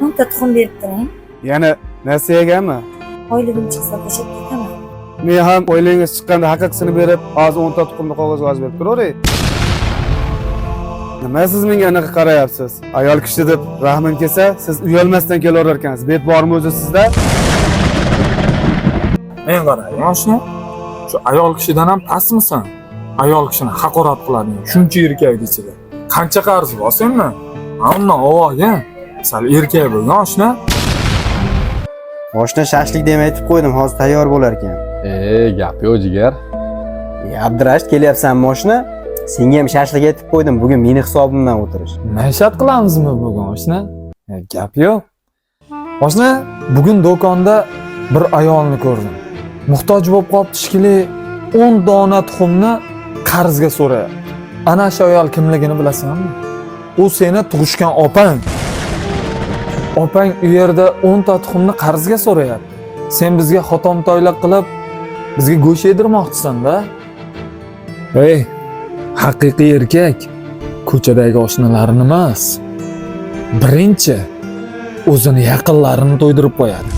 10 ta tuxum berib turing. Yana nasiyagami? Oyligim chiqsa, tashlab ketaman. Men ham oyligingiz chiqqanda haqiqisini berib, hozir 10 ta tuxumni qog'ozga yozib berib turaveray. Nima siz menga anaqa qarayapsiz? Ayol kishi deb rahmim kelsa, siz uyalmasdan kelaverar ekansiz. Bet bormi o'zi sizda? Men qarang, oshna. Shu ayol kishidan ham pastmisan? Ayol kishini haqorat qiladigan shuncha erkakni ichida. Qancha qarz bor sendan? Ha, undan ovoga. Sal erkak bo'lgin, oshna. Oshna, shashlik deb aytib qo'ydim, hozir tayyor bo'lar ekan. E, gap yo'q, jigar. E, Abdurashid, kelyapsanmi, oshna? Senga ham shashlik aytib qo'ydim, bugun meni hisobimdan o'tirish. Maishat qilamizmi bugun, oshna? E, gap yo'q. Oshna, bugun do'konda bir ayolni ko'rdim. Muhtoj bo'lib qolibdi shekilli, 10 dona tuxumni qarzga so'rayapti. Ana shu ayol kimligini bilasanmi? U seni tug'ishgan opang. Opang u yerda 10 ta tuxumni qarzga so'rayapti. Sen bizga xotomtoylik qilib, bizga go'sht yedirmoqchisan-da? Ey, haqiqiy erkak ko'chadagi oshnalarini emas, birinchi o'zini yaqinlarini to'ydirib qo'yadi.